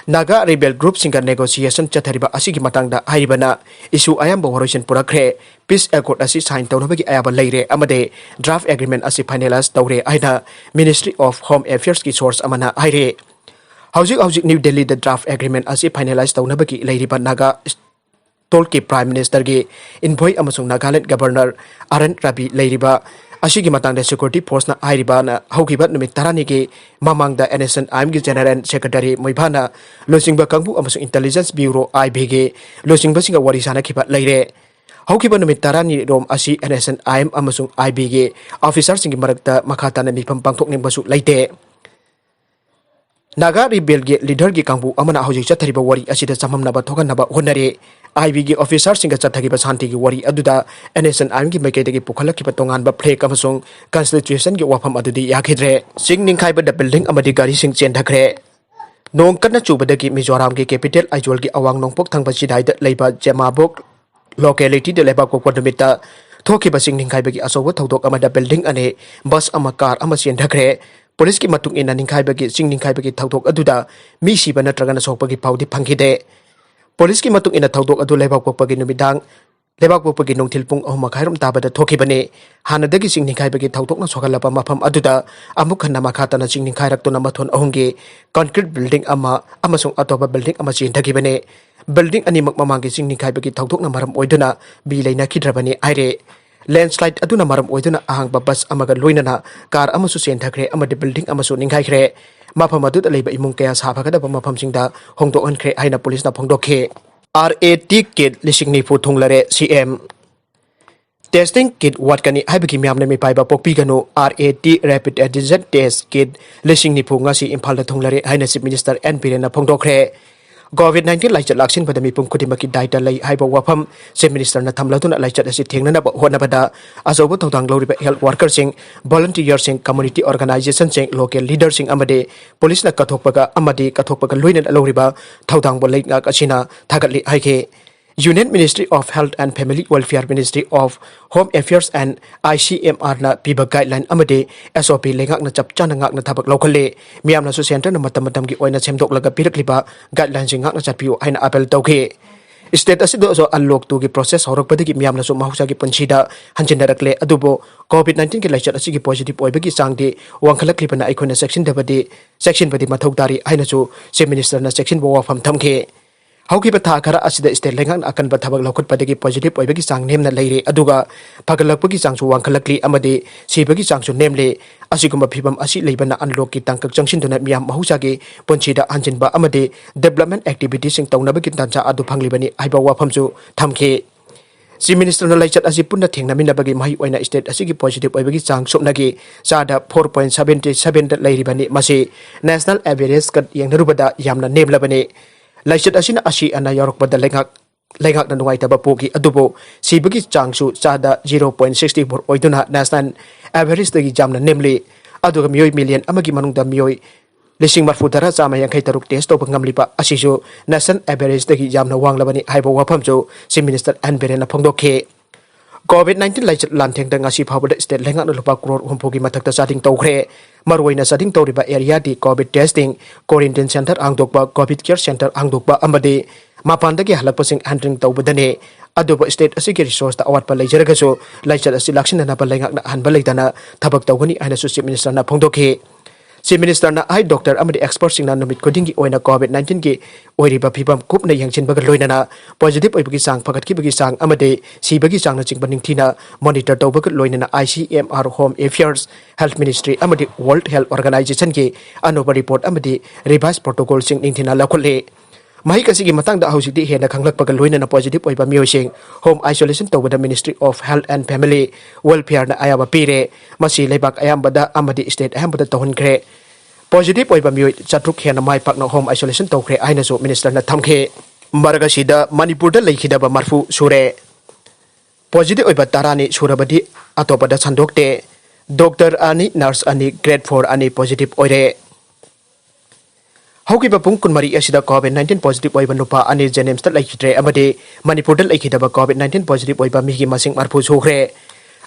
ꯅꯥꯒꯥ rebel group ꯁꯤꯡꯒ negotiation ꯆꯠꯊꯔꯤꯕ ꯑꯁꯤꯒꯤ ꯃꯇꯥꯡꯗ ꯍꯥꯏꯔꯤꯕꯅ issue ꯑꯌꯥꯝꯕ ꯋꯥꯔꯣꯏꯁꯤꯟ ꯄꯨꯔꯛꯈ꯭ꯔꯦ꯫ Peace accord ꯑꯁꯤ sign ꯇꯧꯅꯕꯒꯤ ꯑꯌꯥꯕ ꯂꯩꯔꯦ ꯑꯃꯗꯤ draft agreement ꯑꯁꯤ finalize ꯇꯧꯔꯦ ꯍꯥꯏꯅ Ministry of Home Affairs ꯀꯤ source ꯑꯃꯅ ꯍꯥꯏꯔꯦ꯫ ꯍꯧꯖꯤꯛ ꯍꯧꯖꯤꯛ ꯅ꯭ꯌꯨ ꯗꯦꯜꯂꯤꯗ draft agreement ꯑꯁꯤ finalize ꯇꯧꯅꯕꯒꯤ ꯂꯩꯔꯤꯕ ꯅꯥꯒꯥ ꯇꯣꯜꯀꯤ Prime Minister ꯒꯤ envoy ꯑꯃꯁꯨꯡ Nagaland Governor R N Ravi ꯂꯩꯔꯤꯕ ꯑꯁꯤꯒꯤ ꯃꯇꯥꯡꯗ security force ꯅ ꯍꯥꯏꯔꯤꯕꯅ ꯍꯧꯈꯤꯕ ꯅꯨꯃꯤꯠ ꯇꯔꯥꯅꯤꯒꯤ ꯃꯃꯥꯡꯗ NSCN-IM ꯒꯤ General Secretary ꯃꯣꯏꯕꯥꯅ ꯂꯨꯆꯤꯡꯕ ꯀꯥꯡꯕꯨ ꯑꯃꯁꯨꯡ Intelligence Bureau, I B, ꯒꯤ ꯂꯨꯆꯤꯡꯕꯁꯤꯡꯒ ꯋꯥꯔꯤ ꯁꯥꯅꯈꯤꯕ ꯂꯩꯔꯦ꯫ ꯍꯧꯈꯤꯕ ꯅꯨꯃꯤꯠ ꯇꯔꯥꯅꯤ ꯔꯣꯝ ꯑꯁꯤ NSCN-IM ꯑꯃꯁꯨꯡ I B ꯒꯤ officer ꯁꯤꯡꯒꯤ ꯃꯔꯛꯇ ꯃꯈꯥ ꯇꯥꯅ ꯃꯤꯐꯝ ꯄꯥꯡꯊꯣꯛꯅꯤꯡꯕꯁꯨ ꯂꯩꯇꯦ꯫ ꯅꯥꯒꯥ rebel ꯒꯤ leader ꯒꯤ ꯀꯥꯡꯕꯨ ꯑꯃꯅ ꯍꯧꯖꯤꯛ ꯆꯠꯊꯔꯤꯕ ꯋꯥꯔꯤ ꯑꯁꯤꯗ ꯆꯝꯃꯝꯅꯕ ꯊꯣꯛꯍꯟꯅꯕ ꯍꯣꯠꯅꯔꯤ꯫ I B ꯒꯤ officer ꯁꯤꯡꯒ ꯆꯠꯊꯈꯤꯕ ꯁꯥꯟꯇꯤꯒꯤ ꯋꯥꯔꯤ ꯑꯗꯨꯗ NSCN-IM ꯒꯤ ꯃꯥꯏꯀꯩꯗꯒꯤ ꯄꯨꯈꯠꯂꯛꯈꯤꯕ ꯇꯣꯉꯥꯟꯕ flag ꯑꯃꯁꯨꯡ constitution ꯒꯤ ꯋꯥꯐꯝ ꯑꯗꯨꯗꯤ ꯌꯥꯈꯤꯗ꯭ꯔꯦ꯫ ꯆꯤꯡ ꯅꯤꯡꯈꯥꯏꯕꯗ building ꯑꯃꯗꯤ ꯒꯥꯔꯤꯁꯤꯡ ꯆꯦꯟꯊꯈ꯭ꯔꯦ꯫ ꯅꯣꯡ ꯀꯟꯅ ꯆꯨꯕꯗꯒꯤ ꯃꯤꯖꯣꯔꯥꯝꯒꯤ capital ꯑꯥꯏꯖꯣꯜꯒꯤ ꯑꯋꯥꯡ ꯅꯣꯡꯄꯣꯛ ꯊꯪꯕ ꯆꯤꯗꯥꯏꯗ ꯂꯩꯕ ꯖꯦꯃꯥꯕꯣꯛ locality ꯗ ꯂꯩꯕꯥꯛꯄꯣꯛꯄ ꯅꯨꯃꯤꯠꯇ ꯊꯣꯛꯈꯤꯕ ꯆꯤꯡ ꯅꯤꯡꯈꯥꯏꯕꯒꯤ ꯑꯆꯧꯕ ꯊꯧꯗꯣꯛ ꯑꯃꯗ building ꯑꯅꯤ, bus ꯑꯃ, car ꯑꯃ ꯆꯦꯟꯊꯈ꯭ꯔꯦ꯫ Police ꯀꯤ ꯃꯇꯨꯡ ꯏꯟꯅ ꯅꯤꯡꯈꯥꯏꯕꯒꯤ, ꯆꯤꯡ ꯅꯤꯡꯈꯥꯏꯕꯒꯤ ꯊꯧꯗꯣꯛ ꯑꯗꯨꯗ ꯃꯤ ꯁꯤꯕ ꯅꯠꯇ꯭ꯔꯒꯅ ꯁꯣꯛꯄꯒꯤ ꯄꯥꯎꯗꯤ ꯐꯪꯈꯤꯗꯦ꯫ Police ꯀꯤ ꯃꯇꯨꯡ ꯏꯟꯅ ꯊꯧꯗꯣꯛ ꯑꯗꯨ ꯂꯩꯕꯥꯛꯄꯣꯛꯄꯒꯤ ꯅꯨꯃꯤꯗꯥꯡ, ꯂꯩꯕꯥꯛꯄꯣꯛꯄꯒꯤ ꯅꯨꯡꯊꯤꯜ ꯄꯨꯡ ꯑꯍꯨꯝ ꯃꯈꯥꯏꯔꯣꯝ ꯇꯥꯕꯗ ꯊꯣꯛꯈꯤꯕꯅꯤ꯫ ꯍꯥꯟꯅꯗꯒꯤ ꯆꯤꯡ ꯅꯤꯡꯈꯥꯏꯕꯒꯤ ꯊꯧꯗꯣꯛꯅ ꯁꯣꯛꯍꯜꯂꯕ ꯃꯐꯝ ꯑꯗꯨꯗ ꯑꯃꯨꯛ ꯍꯟꯅ ꯃꯈꯥ ꯇꯥꯅ ꯆꯤꯡ ꯅꯤꯡꯈꯥꯏꯔꯛꯇꯨꯅ ꯃꯊꯣꯟ ꯑꯍꯨꯝꯒꯤ concrete building ꯑꯃ ꯑꯃꯁꯨꯡ ꯑꯇꯣꯞꯄ building ꯑꯃ ꯆꯦꯟꯊꯈꯤꯕꯅꯤ꯫ Building ꯑꯅꯤꯃꯛ ꯃꯃꯥꯡꯒꯤ ꯆꯤꯡ ꯅꯤꯡꯈꯥꯏꯕꯒꯤ ꯊꯧꯗꯣꯛꯅ ꯃꯔꯝ ꯑꯣꯏꯗꯨꯅ ꯃꯤ ꯂꯩꯅꯈꯤꯗ꯭ꯔꯕꯅꯤ ꯍꯥꯏꯔꯦ꯫ Landslide ꯑꯗꯨꯅ ꯃꯔꯝ ꯑꯣꯏꯗꯨꯅ ꯑꯍꯥꯡꯕ bus ꯑꯃꯒ ꯂꯣꯏꯅꯅ car ꯑꯃꯁꯨ ꯆꯦꯟꯊꯈ꯭ꯔꯦ ꯑꯃꯗꯤ building ꯑꯃꯁꯨ ꯅꯤꯡꯈꯥꯏꯈ꯭ꯔꯦ꯫ ꯃꯐꯝ ꯑꯗꯨꯗ ꯂꯩꯕ ꯏꯃꯨꯡ ꯀꯌꯥ ꯁꯥꯐꯒꯗꯕ ꯃꯐꯝꯁꯤꯡꯗ ꯍꯣꯡꯗꯣꯛꯍꯟꯈ꯭ꯔꯦ ꯍꯥꯏꯅ police ꯅ ꯐꯣꯡꯗꯣꯛꯈꯤ꯫ RAT kit ꯂꯤꯁꯤꯡ ꯅꯤꯐꯨ ꯊꯨꯡꯂꯔꯦ, CM꯫ Testing kit ꯋꯥꯠꯀꯅꯤ ꯍꯥꯏꯕꯒꯤ ꯃꯤꯌꯥꯝꯅ ꯃꯤꯄꯥꯏꯕ ꯄꯣꯛꯄꯤꯒꯅꯨ꯫ RAT Rapid Antigen Test kit ꯂꯤꯁꯤꯡ ꯅꯤꯐꯨ ꯉꯁꯤ ꯏꯝꯐꯥꯜꯗ ꯊꯨꯡꯂꯔꯦ ꯍꯥꯏꯅ Chief Minister N ꯕꯤꯔꯦꯟꯅ ꯐꯣꯡꯗꯣꯛꯈ꯭ꯔꯦ꯫ COVID nineteen ꯂꯥꯏꯆꯠ ꯂꯥꯛꯁꯤꯟꯕꯗ ꯃꯤꯄꯨꯝ ꯈꯨꯗꯤꯡꯃꯛꯀꯤ ꯗꯥꯏꯇ ꯂꯩ ꯍꯥꯏꯕ ꯋꯥꯐꯝ Chief Minister ꯅ ꯊꯝꯂꯗꯨꯅ, ꯂꯥꯏꯆꯠ ꯑꯁꯤ ꯊꯦꯡꯅꯅꯕ ꯍꯣꯠꯅꯕꯗ ꯑꯆꯧꯕ ꯊꯧꯗꯥꯡ ꯂꯧꯔꯤꯕ health worker ꯁꯤꯡ, volunteer ꯁꯤꯡ, community organization ꯁꯤꯡ, local leader ꯁꯤꯡ ꯑꯃꯗꯤ ꯄꯨꯂꯤꯁꯅ ꯀꯠꯊꯣꯛꯄꯒ ꯑꯃꯗꯤ ꯀꯠꯊꯣꯛꯄꯒ ꯂꯣꯏꯅꯅ ꯂꯧꯔꯤꯕ ꯊꯧꯗꯥꯡꯕꯨ ꯂꯩꯉꯥꯛ ꯑꯁꯤꯅ ꯊꯥꯒꯠꯂꯤ ꯍꯥꯏꯈꯤ꯫ Union Ministry of Health and Family Welfare, Ministry of Home Affairs and I C M R ꯅ ꯄꯤꯕ guideline ꯑꯃꯗꯤ S O P ꯂꯩꯉꯥꯛꯅ ꯆꯞ ꯆꯥꯅ ꯉꯥꯛꯅ ꯊꯕꯛ ꯂꯧꯈꯠꯂꯤ꯫ ꯃꯤꯌꯥꯝꯅꯁꯨ centre ꯅ ꯃꯇꯝ ꯃꯇꯝꯒꯤ ꯑꯣꯏꯅ ꯁꯦꯝꯗꯣꯛꯂꯒ ꯄꯤꯔꯛꯂꯤꯕ guideline ꯁꯤꯡ ꯉꯥꯛꯅ ꯆꯠꯄꯤꯌꯨ ꯍꯥꯏꯅ appeal ꯇꯧꯈꯤ꯫ State ꯑꯁꯤꯗꯁꯨ unlock two ꯒꯤ process ꯍꯧꯔꯛꯄꯗꯒꯤ ꯃꯤꯌꯥꯝꯅꯁꯨ ꯃꯍꯧꯁꯥꯒꯤ ꯄꯨꯟꯁꯤꯗ ꯍꯟꯖꯤꯟꯅꯔꯛꯂꯦ꯫ ꯑꯗꯨꯕꯨ COVID nineteen ꯒꯤ ꯂꯥꯏꯆꯠ ꯑꯁꯤꯒꯤ positive ꯑꯣꯏꯕꯒꯤ ꯆꯥꯡꯗꯤ ꯋꯥꯡꯈꯠꯂꯛꯂꯤꯕꯅ ꯑꯩꯈꯣꯏꯅ ꯆꯦꯛꯁꯤꯟꯗꯕꯗꯤ, ꯆꯦꯛꯁꯤꯟꯕꯗꯤ ꯃꯊꯧ ꯇꯥꯔꯤ ꯍꯥꯏꯅꯁꯨ Chief Minister ꯅ ꯆꯦꯛꯁꯤꯟꯕ ꯋꯥꯐꯝ ꯊꯝꯈꯤ꯫ ꯍꯧꯈꯤꯕ ꯊꯥ ꯈꯔ ꯑꯁꯤꯗ state ꯂꯩꯉꯥꯛꯅ ꯑꯀꯟꯕ ꯊꯕꯛ ꯂꯧꯈꯠꯄꯗꯒꯤ positive ꯑꯣꯏꯕꯒꯤ ꯆꯥꯡ ꯅꯦꯝꯅ ꯂꯩꯔꯦ, ꯑꯗꯨꯒ ꯐꯒꯠꯂꯛꯄꯒꯤ ꯆꯥꯡꯁꯨ ꯋꯥꯡꯈꯠꯂꯛꯂꯤ ꯑꯃꯗꯤ ꯁꯤꯕꯒꯤ ꯆꯥꯡꯁꯨ ꯅꯦꯝꯂꯦ꯫ ꯑꯁꯤꯒꯨꯝꯕ ꯐꯤꯕꯝ ꯑꯁꯤ ꯂꯩꯕꯅ unlock ꯀꯤ ꯇꯥꯡꯀꯛ ꯆꯪꯁꯤꯟꯗꯨꯅ ꯃꯤꯌꯥꯝ ꯃꯍꯧꯁꯥꯒꯤ ꯄꯨꯟꯁꯤꯗ ꯍꯟꯖꯤꯟꯕ ꯑꯃꯗꯤ development activity ꯁꯤꯡ ꯇꯧꯅꯕꯒꯤ ꯇꯥꯟꯖꯥ ꯑꯗꯨ ꯐꯪꯂꯤꯕꯅꯤ ꯍꯥꯏꯕ ꯋꯥꯐꯝꯁꯨ ꯊꯝꯈꯤ꯫ Chief Minister ꯅ ꯂꯥꯏꯆꯠ ꯑꯁꯤ ꯄꯨꯟꯅ ꯊꯦꯡꯅꯃꯤꯟꯅꯕꯒꯤ ꯃꯍꯩ ꯑꯣꯏꯅ state ꯑꯁꯤꯒꯤ positive ꯑꯣꯏꯕꯒꯤ ꯆꯥꯡ ꯁꯨꯞꯅꯒꯤ ꯆꯥꯗ four point seventy seven ꯗ ꯂꯩꯔꯤꯕꯅꯤ꯫ ꯃꯁꯤ national average ꯀ ꯌꯦꯡꯅꯔꯨꯕꯗ ꯌꯥꯝꯅ ꯅꯦꯝꯂꯕꯅꯤ꯫ ꯂꯥꯏꯆꯠ ꯑꯁꯤꯅ ꯑꯁꯤ ꯑꯅꯥ ꯌꯥꯎꯔꯛꯄꯗ ꯂꯩꯉꯥꯛ, ꯂꯩꯉꯥꯛꯅ ꯅꯨꯡꯉꯥꯏꯇꯕ ꯄꯣꯛꯈꯤ, ꯑꯗꯨꯕꯨ ꯁꯤꯕꯒꯤ ꯆꯥꯡꯁꯨ ꯆꯥꯗ zero point sixty four ꯑꯣꯏꯗꯨꯅ national average ꯇꯒꯤ ꯌꯥꯝꯅ ꯅꯦꯝꯂꯤ꯫ ꯑꯗꯨꯒ ꯃꯤꯑꯣꯏ million ꯑꯃꯒꯤ ꯃꯅꯨꯡꯗ ꯃꯤꯑꯣꯏ ꯂꯤꯁꯤꯡ ꯃꯔꯤꯐꯨ ꯇꯔꯥ ꯆꯥꯝꯃ ꯌꯥꯡꯈꯩ ꯇꯔꯨꯛ test ꯇꯧꯕ ꯉꯝꯂꯤꯕ ꯑꯁꯤꯁꯨ national average ꯇꯒꯤ ꯌꯥꯝꯅ ꯋꯥꯡꯂꯕꯅꯤ ꯍꯥꯏꯕ ꯋꯥꯐꯝꯁꯨ Chief Minister ꯑꯦꯟ ꯕꯤꯔꯦꯟꯅ ꯐꯣꯡꯗꯣꯛꯈꯤ꯫ COVID nineteen ꯂꯥꯏꯆꯠ ꯂꯥꯟꯊꯦꯡꯗ ꯉꯁꯤ ꯐꯥꯎꯕꯗ state ꯂꯩꯉꯥꯛꯅ ꯂꯨꯄꯥ ꯀ꯭ꯔꯣꯔ ꯍꯨꯝꯐꯨꯒꯤ ꯃꯊꯛꯇ ꯆꯥꯗꯤꯡ ꯇꯧꯈ꯭ꯔꯦ꯫ ꯃꯔꯨꯑꯣꯏꯅ ꯆꯥꯗꯤꯡ ꯇꯧꯔꯤꯕ area ꯗꯤ COVID testing, quarantine centre ꯍꯥꯡꯗꯣꯛꯄ, COVID care centre ꯍꯥꯡꯗꯣꯛꯄ ꯑꯃꯗꯤ ꯃꯄꯥꯟꯗꯒꯤ ꯍꯜꯂꯛꯄꯁꯤꯡ handling ꯇꯧꯕꯗꯅꯤ꯫ ꯑꯗꯨꯕꯨ state ꯑꯁꯤꯒꯤ resource ꯇ ꯑꯋꯥꯠꯄ ꯂꯩꯖꯔꯒꯁꯨ ꯂꯥꯏꯆꯠ ꯑꯁꯤ ꯂꯥꯛꯁꯤꯟꯅꯅꯕ ꯂꯩꯉꯥꯛꯅ ꯑꯍꯟꯕ ꯂꯩꯇꯅ ꯊꯕꯛ ꯇꯧꯒꯅꯤ ꯍꯥꯏꯅꯁꯨ Chief Minister ꯅ ꯐꯣꯡꯗꯣꯛꯈꯤ꯫ Chief Minister ꯅ eye doctor ꯑꯃꯗꯤ expert ꯁꯤꯡꯅ ꯅꯨꯃꯤꯠ ꯈꯨꯗꯤꯡꯒꯤ ꯑꯣꯏꯅ COVID nineteen ꯒꯤ ꯑꯣꯏꯔꯤꯕ ꯐꯤꯕꯝ ꯀꯨꯞꯅ ꯌꯦꯡꯁꯤꯟꯕꯒ ꯂꯣꯏꯅꯅ positive ꯑꯣꯏꯕꯒꯤ ꯆꯥꯡ, ꯐꯒꯠꯈꯤꯕꯒꯤ ꯆꯥꯡ ꯑꯃꯗꯤ ꯁꯤꯕꯒꯤ ꯆꯥꯡꯅꯆꯤꯡꯕ ꯅꯤꯡꯊꯤꯅ monitor ꯇꯧꯕꯒ ꯂꯣꯏꯅꯅ I C M R, Home Affairs, Health Ministry ꯑꯃꯗꯤ World Health Organization ꯒꯤ ꯑꯅꯧꯕ report ꯑꯃꯗꯤ revise protocol ꯁꯤꯡ ꯅꯤꯡꯊꯤꯅ ꯂꯧꯈꯠꯂꯤ꯫ ꯃꯍꯤꯛ ꯑꯁꯤꯒꯤ ꯃꯇꯥꯡꯗ ꯍꯧꯖꯤꯛꯇꯤ ꯍꯦꯟꯅ ꯈꯪꯂꯛꯄꯒ ꯂꯣꯏꯅꯅ positive ꯑꯣꯏꯕ ꯃꯤꯑꯣꯏꯁꯤꯡ home isolation ꯇꯧꯕꯗ Ministry of Health and Family Welfare ꯅ ꯑꯌꯥꯕ ꯄꯤꯔꯦ꯫ ꯃꯁꯤ ꯂꯩꯕꯥꯛ ꯑꯌꯥꯝꯕꯗ ꯑꯃꯗꯤ state ꯑꯌꯥꯝꯕꯗ ꯇꯧꯍꯟꯈ꯭ꯔꯦ꯫ Positive ꯑꯣꯏꯕ ꯃꯤꯑꯣꯏ ꯆꯥꯇ꯭ꯔꯨꯛ ꯍꯦꯟꯅ ꯃꯥꯏ ꯄꯥꯛꯅ home isolation ꯇꯧꯈ꯭ꯔꯦ ꯍꯥꯏꯅꯁꯨ ministerꯅ ꯊꯝꯈꯤ꯫ ꯃꯔꯛ ꯑꯁꯤꯗ ꯃꯅꯤꯄꯨꯔꯗ ꯂꯩꯈꯤꯗꯕ ꯃꯔꯐꯨ ꯁꯨꯔꯦ꯫ Positive ꯑꯣꯏꯕ ꯇꯔꯥꯅꯤ ꯁꯨꯔꯕꯗꯤ ꯑꯇꯣꯞꯄꯗ ꯁꯟꯗꯣꯛꯇꯦ꯫ Doctor ꯑꯅꯤ, nurse ꯑꯅꯤ, grade four ꯑꯅꯤ positive ꯑꯣꯏꯔꯦ꯫ ꯍꯧꯈꯤꯕ ꯄꯨꯡ ꯀꯨꯟꯃꯔꯤ ꯑꯁꯤꯗ COVID nineteen positive ꯑꯣꯏꯕ ꯅꯨꯄꯥ ꯑꯅꯤ JNIMSꯇ ꯂꯩꯈꯤꯗ꯭ꯔꯦ ꯑꯃꯗꯤ ꯃꯅꯤꯄꯨꯔꯗ ꯂꯩꯈꯤꯗꯕ COVID nineteen positive ꯑꯣꯏꯕ ꯃꯤꯒꯤ ꯃꯁꯤꯡ ꯃꯔꯐꯨ ꯁꯨꯈ꯭ꯔꯦ꯫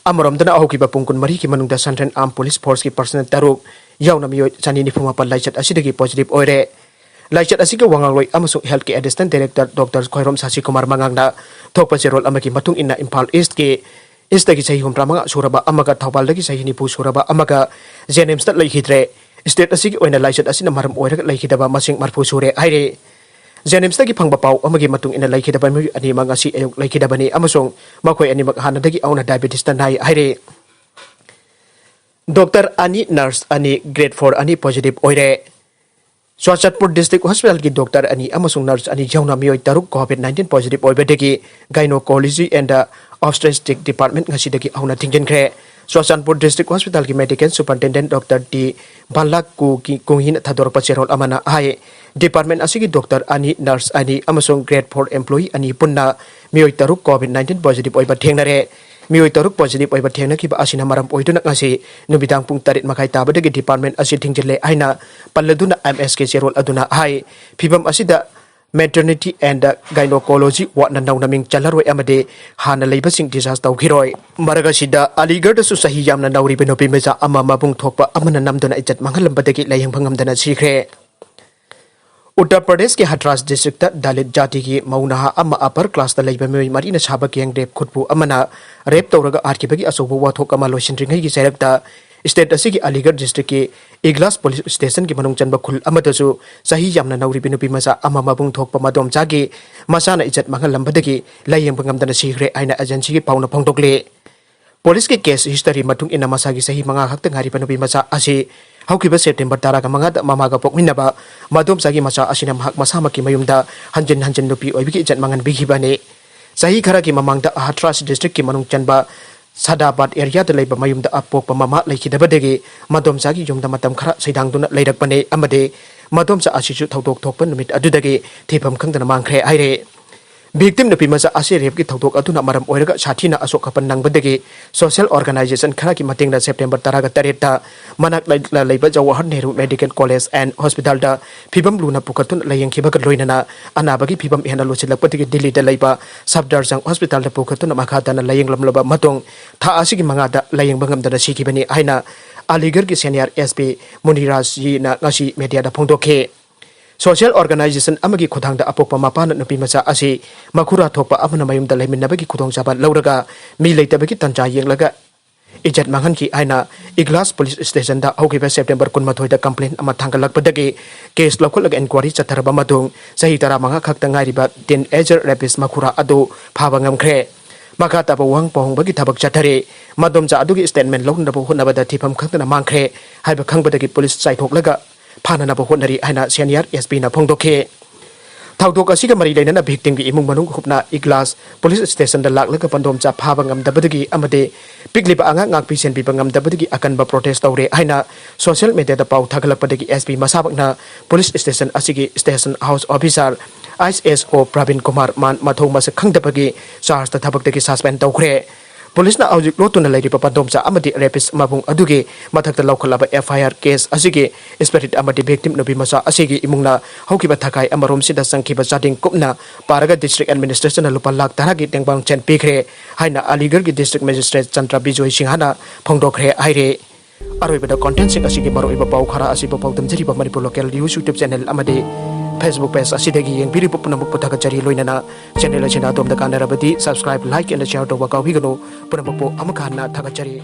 ꯑꯃꯔꯣꯝꯗꯅ ꯍꯧꯈꯤꯕ ꯄꯨꯡ ꯀꯨꯟꯃꯔꯤꯒꯤ ꯃꯅꯨꯡꯗ Central Armed Police Forceꯀꯤ personnel ꯇꯔꯨꯛ ꯌꯥꯎꯅ ꯃꯤꯑꯣꯏ ꯆꯅꯤ ꯅꯤꯐꯨ ꯃꯥꯄꯟ ꯂꯥꯏꯆꯠ ꯑꯁꯤꯗꯒꯤ positive ꯑꯣꯏꯔꯦ꯫ ꯂꯥꯏꯆꯠ ꯑꯁꯤꯒꯤ ꯋꯥ ꯉꯥꯡꯂꯣꯏ ꯑꯃꯁꯨꯡ healthꯀꯤ assistant director Doctor ꯈ꯭ꯋꯥꯏꯔꯣꯝ ꯁꯥꯁꯤ ꯀꯨꯃꯥꯔ ꯃꯉꯥꯡꯅ ꯊꯣꯛꯄ ꯆꯦꯔꯣꯜ ꯑꯃꯒꯤ ꯃꯇꯨꯡ ꯏꯟꯅ ꯏꯝꯐꯥꯜ Eastꯀꯤ Eastꯇꯒꯤ ꯆꯍꯤ ꯍꯨꯝꯗ꯭ꯔꯥ ꯃꯉꯥ ꯁꯨꯔꯕ ꯑꯃꯒ ꯊꯧꯕꯥꯜꯗꯒꯤ ꯆꯍꯤ ꯅꯤꯐꯨ ꯁꯨꯔꯕ ꯑꯃꯒ JNIMSꯇ ꯂꯩꯈꯤꯗ꯭ꯔꯦ꯫ State ꯑꯁꯤꯒꯤ ꯑꯣꯏꯅ ꯂꯥꯏꯆꯠ ꯑꯁꯤꯅ ꯃꯔꯝ ꯑꯣꯏꯔꯒ ꯂꯩꯈꯤꯗꯕ ꯃꯁꯤꯡ ꯃꯔꯐꯨ ꯁꯨꯔꯦ ꯍꯥꯏꯔꯦ꯫ JNIMSꯇꯒꯤ ꯐꯪꯕ ꯄꯥꯎ ꯑꯃꯒꯤ ꯃꯇꯨꯡ ꯏꯟꯅ ꯂꯩꯈꯤꯗꯕ ꯃꯤꯑꯣꯏ ꯑꯅꯤꯃꯛ ꯉꯁꯤ ꯑꯌꯨꯛ ꯂꯩꯈꯤꯗꯕꯅꯤ ꯑꯃꯁꯨꯡ ꯃꯈꯣꯏ ꯑꯅꯤꯃꯛ ꯍꯥꯟꯅꯗꯒꯤ ꯍꯧꯅ diabetesꯇ ꯅꯥꯏ ꯍꯥꯏꯔꯦ꯫ Doctor ꯑꯅꯤ, nurse ꯑꯅꯤ, grade four ꯑꯅꯤ positive ꯑꯣꯏꯔꯦ꯫ ꯆꯨꯔꯆꯥꯟꯄꯨꯔ District Hospitalꯒꯤ doctor ꯑꯅꯤ ꯑꯃꯁꯨꯡ nurse ꯑꯅꯤ ꯌꯥꯎꯅ ꯃꯤꯑꯣꯏ ꯇꯔꯨꯛ COVID nineteen positive ꯑꯣꯏꯕꯗꯒꯤ Gynecology and Obstetric Department ꯉꯁꯤꯗꯒꯤ ꯍꯧꯅ ꯊꯤꯡꯖꯤꯟꯈ꯭ꯔꯦ꯫ ꯆꯨꯔꯆꯥꯟꯄꯨꯔ District Hospitalꯒꯤ Medical Superintendent Doctor T Vanla ꯀꯨ ꯀꯤ-, ꯀꯨꯡꯍꯤꯅ ꯊꯥꯗꯣꯔꯛꯄ ꯆꯦꯔꯣꯜ ꯑꯃꯅ ꯍꯥꯏ, department ꯑꯁꯤꯒꯤ doctor ꯑꯅꯤ, nurse ꯑꯅꯤ ꯑꯃꯁꯨꯡ grade four employee ꯑꯅꯤ ꯄꯨꯟꯅ ꯃꯤꯑꯣꯏ ꯇꯔꯨꯛ COVID nineteen positive ꯑꯣꯏꯕ ꯊꯦꯡꯅꯔꯦ꯫ ꯃꯤꯑꯣꯏ ꯇꯔꯨꯛ positive ꯑꯣꯏꯕ ꯊꯦꯡꯅꯈꯤꯕ ꯑꯁꯤꯅ ꯃꯔꯝ ꯑꯣꯏꯗꯨꯅ ꯉꯁꯤ ꯅꯨꯃꯤꯗꯥꯡ ꯄꯨꯡ ꯇꯔꯦꯠ ꯃꯈꯥꯏ ꯇꯥꯕꯗꯒꯤ department ꯑꯁꯤ ꯊꯤꯡꯖꯤꯜꯂꯦ ꯍꯥꯏꯅ ꯄꯜꯂꯗꯨꯅ MSꯀꯤ ꯆꯦꯔꯣꯜ ꯑꯗꯨꯅ ꯍꯥꯏ꯫ ꯐꯤꯚꯝ ꯑꯁꯤꯗ Maternity and Gynecology wardꯅ ꯅꯧꯅ ꯃꯤꯡ ꯆꯜꯂꯔꯣꯏ ꯑꯃꯗꯤ ꯍꯥꯟꯅ ꯂꯩꯕꯁꯤꯡ discharge ꯇꯧꯈꯤꯔꯣꯏ꯫ ꯃꯔꯛ ꯑꯁꯤꯗ ꯑꯂꯤꯒꯔꯗꯁꯨ ꯆꯍꯤ ꯌꯥꯝꯅ ꯅꯧꯔꯤꯕ ꯅꯨꯄꯤ ꯃꯆꯥ ꯑꯃ ꯃꯕꯨꯡ ꯊꯣꯛꯄ ꯑꯃꯅ ꯅꯝꯗꯨꯅ ꯏꯖꯠ ꯃꯥꯡꯍꯜꯂꯝꯕꯗꯒꯤ ꯂꯥꯌꯦꯡꯕ ꯉꯝꯗꯅ ꯁꯤꯈ꯭ꯔꯦ꯫ ꯎꯠꯇꯔ ꯄ꯭ꯔꯗꯦꯁꯀꯤ ꯍꯊ꯭ꯔꯥꯁ districtꯇ ꯗꯂꯤꯠ ꯖꯥꯇꯤꯒꯤ ꯃꯧ ꯅꯍꯥ ꯑꯃ upper classꯇ ꯂꯩꯕ ꯃꯤꯑꯣꯏ ꯃꯔꯤꯅ ꯁꯥꯕ gang rape ꯈꯨꯠꯄꯨ ꯑꯃꯅ rape ꯇꯧꯔꯒ ꯍꯥꯠꯈꯤꯕꯒꯤ ꯑꯆꯧꯕ ꯋꯥꯊꯣꯛ ꯑꯃ ꯂꯣꯏꯁꯤꯟꯗ꯭ꯔꯤꯉꯩꯒꯤ ꯆꯩꯔꯛꯇ state ꯑꯁꯤꯒꯤ ꯑꯂꯤꯒꯔ districtꯀꯤ ꯏꯒ꯭ꯂꯥꯁ police stationꯒꯤ ꯃꯅꯨꯡ ꯆꯟꯕ ꯈꯨꯜ ꯑꯃꯗꯁꯨ ꯆꯍꯤ ꯌꯥꯝꯅ ꯅꯧꯔꯤꯕꯤ ꯅꯨꯄꯤ ꯃꯆꯥ ꯑꯃ ꯃꯕꯨꯡ ꯊꯣꯛꯄ ꯃꯗꯣꯝꯆꯥꯒꯤ ꯃꯆꯥꯅ ꯏꯖꯠ ꯃꯥꯡꯍꯜꯂꯝꯕꯗꯒꯤ ꯂꯥꯌꯦꯡꯕ ꯉꯝꯗꯅ ꯁꯤꯈ꯭ꯔꯦ ꯍꯥꯏꯅ agencyꯒꯤ ꯄꯥꯎꯅ ꯐꯣꯡꯗꯣꯛꯂꯤ꯫ Policeꯀꯤ case history ꯃꯇꯨꯡ ꯏꯟꯅ ꯃꯁꯥꯒꯤ ꯆꯍꯤ ꯃꯉꯥ ꯈꯛꯇ ꯉꯥꯏꯔꯤꯕ ꯅꯨꯄꯤ ꯃꯆꯥ ꯑꯁꯤ ꯍꯧꯈꯤꯕ September ꯇꯔꯥꯒ ꯃꯉꯥꯗ ꯃꯃꯥꯒ ꯄꯣꯛꯃꯤꯟꯅꯕ ꯃꯗꯣꯝꯆꯥꯒꯤ ꯃꯆꯥ ꯑꯁꯤꯅ ꯃꯍꯥꯛ ꯃꯁꯥꯃꯛꯀꯤ ꯃꯌꯨꯝꯗ ꯍꯟꯖꯤꯟ ꯍꯟꯖꯤꯟ ꯅꯨꯄꯤ ꯑꯣꯏꯕꯒꯤ ꯏꯖꯠ ꯃꯥꯡꯍꯟꯕꯤꯈꯤꯕꯅꯤ꯫ ꯆꯍꯤ ꯈꯔꯒꯤ ꯃꯃꯥꯡꯗ ꯍꯊ꯭ꯔꯥꯁ districtꯀꯤ ꯃꯅꯨꯡ ꯆꯟꯕ ꯁꯥꯗꯥꯕꯥꯗ ꯑꯦꯔꯤꯌꯥꯗ ꯂꯩꯕ ꯃꯌꯨꯝꯗ ꯑꯄꯣꯛꯄ ꯃꯃꯥ ꯂꯩꯈꯤꯗꯕꯗꯒꯤ ꯃꯗꯣꯝꯆꯥꯒꯤ ꯌꯨꯝꯗ ꯃꯇꯝ ꯈꯔ ꯁꯩꯗꯥꯡꯗꯨꯅ ꯂꯩꯔꯛꯄꯅꯤ ꯑꯃꯗꯤ ꯃꯗꯣꯝꯆꯥ ꯑꯁꯤꯁꯨ ꯊꯧꯗꯣꯛ ꯊꯣꯛꯄ ꯅꯨꯃꯤꯠ ꯑꯗꯨꯗꯒꯤ ꯊꯤꯐꯝ ꯈꯪꯗꯅ ꯃꯥꯡꯈ꯭ꯔꯦ ꯍꯥꯏꯔꯦ꯫ ꯚꯤꯛꯇꯤꯝ ꯅꯨꯄꯤ ꯃꯆꯥ ꯑꯁꯤ ꯔꯦꯞꯀꯤ ꯊꯧꯗꯣꯛ ꯑꯗꯨꯅ ꯃꯔꯝ ꯑꯣꯏꯔꯒ ꯁꯥꯊꯤꯅ ꯑꯁꯣꯛ ꯑꯄꯟ ꯅꯪꯕꯗꯒꯤ ꯁꯣꯁꯤꯌꯦꯜ ꯑꯣꯔꯒꯅꯥꯏꯖꯦꯁꯟ ꯈꯔꯒꯤ ꯃꯇꯦꯡꯅ ꯁꯦꯞꯇꯦꯝꯕꯔ ꯇꯔꯥꯒ ꯇꯔꯦꯠꯇ ꯃꯅꯥꯛ ꯅꯛꯅ ꯂꯩꯕ Jawahar Nehru medical college and ꯍꯣꯁꯄꯤꯇꯥꯜꯗ ꯐꯤꯕꯝ ꯂꯨꯅ ꯄꯨꯈꯠꯇꯨꯅ ꯂꯥꯌꯦꯡꯈꯤꯕꯒ ꯂꯣꯏꯅꯅ ꯑꯅꯥꯕꯒꯤ ꯐꯤꯕꯝ ꯍꯦꯟꯅ ꯂꯨꯁꯤꯜꯂꯛꯄꯗꯒꯤ ꯗꯤꯜꯂꯤꯗ ꯂꯩꯕ ꯁꯐꯗꯔꯖꯪ ꯍꯣꯁꯄꯤꯇꯥꯜꯗ ꯄꯨꯈꯠꯇꯨꯅ ꯃꯈꯥ ꯇꯥꯅ ꯂꯥꯌꯦꯡꯂꯝꯂꯕ ꯃꯇꯨꯡ ꯊꯥ ꯑꯁꯤꯒꯤ ꯃꯉꯥꯗ ꯂꯥꯌꯦꯡꯕ ꯉꯝꯗꯅ ꯁꯤꯈꯤꯕꯅꯤ ꯍꯥꯏꯅ ꯑꯂꯤꯒꯔꯒꯤ ꯁꯦꯅꯤꯌꯔ ꯑꯦꯁ ꯄꯤ ꯃꯨꯅꯤꯔꯥꯖꯖꯤꯅ ꯉꯁꯤ ꯃꯦꯗꯤꯌꯥꯗ ꯐꯣꯡꯗꯣꯛꯈꯤ꯫ ꯁꯣꯁꯤꯌꯦꯜ ꯑꯣꯔꯒꯅꯥꯏꯖꯦꯁꯟ ꯑꯃꯒꯤ ꯈꯨꯠꯊꯥꯡꯗ ꯑꯄꯣꯛꯄ ꯃꯄꯥꯅ ꯅꯨꯄꯤ ꯃꯆꯥ ꯑꯁꯤ ꯃꯈꯨꯔꯥ ꯊꯣꯛꯄ ꯑꯃꯅ ꯃꯌꯨꯝꯗ ꯂꯩꯃꯤꯟꯅꯕꯒꯤ ꯈꯨꯗꯣꯡꯆꯥꯕ ꯂꯧꯔꯒ ꯃꯤ ꯂꯩꯇꯕꯒꯤ ꯇꯥꯟꯖꯥ ꯌꯦꯡꯂꯒ ꯏꯖꯠ ꯃꯥꯡꯍꯟꯈꯤ ꯍꯥꯏꯅ ꯏꯒ꯭ꯂꯥꯁ ꯄꯨꯂꯤꯁ ꯁ꯭ꯇꯦꯁꯟꯗ ꯍꯧꯈꯤꯕ ꯁꯦꯞꯇꯦꯝꯕꯔ ꯀꯨꯟꯃꯥꯊꯣꯏꯗ ꯀꯝꯄ꯭ꯂꯦꯟ ꯑꯃ ꯊꯥꯡꯒꯠꯂꯛꯄꯗꯒꯤ ꯀꯦꯁ ꯂꯧꯈꯠꯂꯒ ꯏꯟꯀ꯭ꯋꯥꯔꯤ ꯆꯠꯊꯔꯕ ꯃꯇꯨꯡ ꯆꯍꯤ ꯇꯔꯥꯃꯉꯥ ꯈꯛꯇ ꯉꯥꯏꯔꯤꯕ ꯇꯤꯟ ꯑꯦꯖꯔ ꯔꯦꯄꯤꯁ ꯃꯈꯨꯔꯥ ꯑꯗꯨ ꯐꯥꯕ ꯉꯝꯈ꯭ꯔꯦ꯫ ꯃꯈꯥ ꯇꯥꯕ ꯋꯥꯍꯪ ꯄꯥꯎꯍꯪꯕꯒꯤ ꯊꯕꯛ ꯆꯠꯊꯔꯤ꯫ ꯃꯗꯣꯝꯆꯥ ꯑꯗꯨꯒꯤ ꯁ꯭ꯇꯦꯠꯃꯦꯟ ꯂꯧꯅꯅꯕ ꯍꯣꯠꯅꯕꯗ ꯊꯤꯐꯝ ꯈꯪꯗꯅ ꯃꯥꯡꯈ꯭ꯔꯦ ꯍꯥꯏꯕ ꯈꯪꯕꯗꯒꯤ ꯄꯨꯂꯤꯁ ꯆꯥꯏꯊꯣꯛꯂꯒ ꯐꯥꯅꯅꯕ ꯍꯣꯠꯅꯔꯤ ꯍꯥꯏꯅ ꯁꯦꯅꯤꯌꯔ ꯑꯦꯁ ꯄꯤꯅ ꯐꯣꯡꯗꯣꯛꯈꯤ꯫ ꯊꯧꯗꯣꯛ ꯑꯁꯤꯒ ꯃꯔꯤ ꯂꯩꯅꯅ ꯚꯤꯛꯇꯤꯝꯒꯤ ꯏꯃꯨꯡ ꯃꯅꯨꯡ ꯒ꯭ꯔꯨꯞꯅ ꯏꯒ꯭ꯂꯥꯁ ꯄꯨꯂꯤꯁ ꯁ꯭ꯇꯦꯁꯟꯗ ꯂꯥꯛꯂꯒ ꯃꯗꯣꯝꯆꯥ ꯐꯥꯕ ꯉꯝꯗꯕꯗꯒꯤ ꯑꯃꯗꯤ ꯄꯤꯛꯂꯤꯕ ꯑꯉꯥꯡ ꯉꯥꯛꯄꯤ ꯁꯦꯟꯕꯤꯕ ꯉꯝꯗꯕꯗꯒꯤ ꯑꯀꯟꯕ ꯄ꯭ꯔꯣꯇꯦꯁ ꯇꯧꯔꯦ ꯍꯥꯏꯅ ꯁꯣꯁꯤꯌꯦꯜ ꯃꯦꯗꯤꯌꯥꯗ ꯄꯥꯎ ꯊꯥꯒꯠꯂꯛꯄꯗꯒꯤ ꯑꯦꯁ ꯄꯤ ꯃꯁꯥꯃꯛꯅ ꯄꯨꯂꯤꯁ ꯁ꯭ꯇꯦꯁꯟ ꯑꯁꯤꯒꯤ ꯁ꯭ꯇꯦꯁꯟ ꯍꯥꯎꯁ ꯑꯣꯐꯤꯁꯥꯔ ꯑꯥꯏ ꯑꯦꯁ ꯑꯣ ꯄ꯭ꯔꯕꯤꯟ ꯀꯨꯃꯥꯔ ꯃꯥꯟ ꯃꯊꯧ ꯃꯁꯛ ꯈꯪꯗꯕꯒꯤ ꯆꯥꯔꯖꯇ ꯊꯕꯛꯇꯒꯤ ꯁꯁꯄꯦꯟ ꯇꯧꯈ꯭ꯔꯦ꯫ ꯄꯨꯂꯤꯁꯅ ꯍꯧꯖꯤꯛ ꯂꯣꯠꯇꯨꯅ ꯂꯩꯔꯤꯕ ꯃꯗꯣꯝꯆꯥ ꯑꯃꯗꯤ ꯔꯦꯄꯤꯁ ꯃꯕꯨꯡ ꯑꯗꯨꯒꯤ ꯃꯊꯛꯇ ꯂꯧꯈꯠꯂꯕ ꯑꯦꯐ ꯑꯥꯏ ꯑꯥꯔ ꯀꯦꯁ ꯑꯁꯤꯒꯤ ꯁ꯭ꯄꯤꯔꯤꯠ ꯑꯃꯗꯤ ꯚꯤꯛꯇꯤꯝ ꯅꯨꯄꯤ ꯃꯆꯥ ꯑꯁꯤꯒꯤ ꯏꯃꯨꯡꯅ ꯍꯧꯈꯤꯕ ꯊꯥꯈꯥꯏ ꯑꯃꯔꯣꯝꯁꯤꯗ ꯆꯪꯈꯤꯕ ꯆꯥꯗꯤꯡ ꯀꯨꯞꯅ ꯄꯥꯔꯒ ꯗꯤꯁꯇ꯭ꯔꯤꯛ ꯑꯦꯗꯃꯤꯅꯤꯁꯇ꯭ꯔꯦꯁꯟꯅ ꯂꯨꯄꯥ ꯂꯥꯈ ꯇꯔꯥꯒꯤ ꯇꯦꯡꯕꯥꯡ ꯁꯦꯟ ꯄꯤꯈ꯭ꯔꯦ ꯍꯥꯏꯅ ꯑꯂꯤꯒꯔꯒꯤ ꯗꯤꯁꯇ꯭ꯔꯤꯛ ꯃꯦꯖꯤꯁꯇ꯭ꯔꯦꯠ ꯆꯟꯗ꯭ꯔ ꯕꯤꯖꯣꯏ ꯁꯤꯡꯍꯅ ꯐꯣꯡꯗꯣꯛꯈ꯭ꯔꯦ ꯍꯥꯏꯔꯦ꯫ ꯑꯔꯣꯏꯕꯗ ꯀꯣꯟꯇꯦꯟꯁꯤꯡ ꯑꯁꯤꯒꯤ ꯃꯔꯨꯑꯣꯏꯕ ꯄꯥꯎ ꯈꯔ ꯑꯁꯤꯕꯨ ꯄꯥꯎꯗꯝꯖꯔꯤꯕ Manipur local news YouTube channel ꯑꯃꯗꯤ ꯐꯦꯁꯕꯨꯛ ꯄꯦꯖ ꯑꯁꯤꯗꯒꯤ ꯌꯦꯡꯕꯤꯔꯤꯕ ꯄꯨꯝꯅꯃꯛꯄꯨ ꯊꯥꯒꯠꯆꯔꯤ꯫ ꯂꯣꯏꯅꯅ ꯆꯦꯅꯦꯜ ꯑꯁꯤꯅ ꯑꯗꯣꯝꯗ ꯀꯥꯟꯅꯔꯕꯗꯤ subscribe, like and share ꯇꯧꯕ ꯀꯥꯎꯕꯤꯒꯅꯨ꯫ ꯄꯨꯝꯅꯃꯛꯄꯨ ꯑꯃꯨꯛ ꯍꯟꯅ ꯊꯥꯒꯠꯆꯔꯤ꯫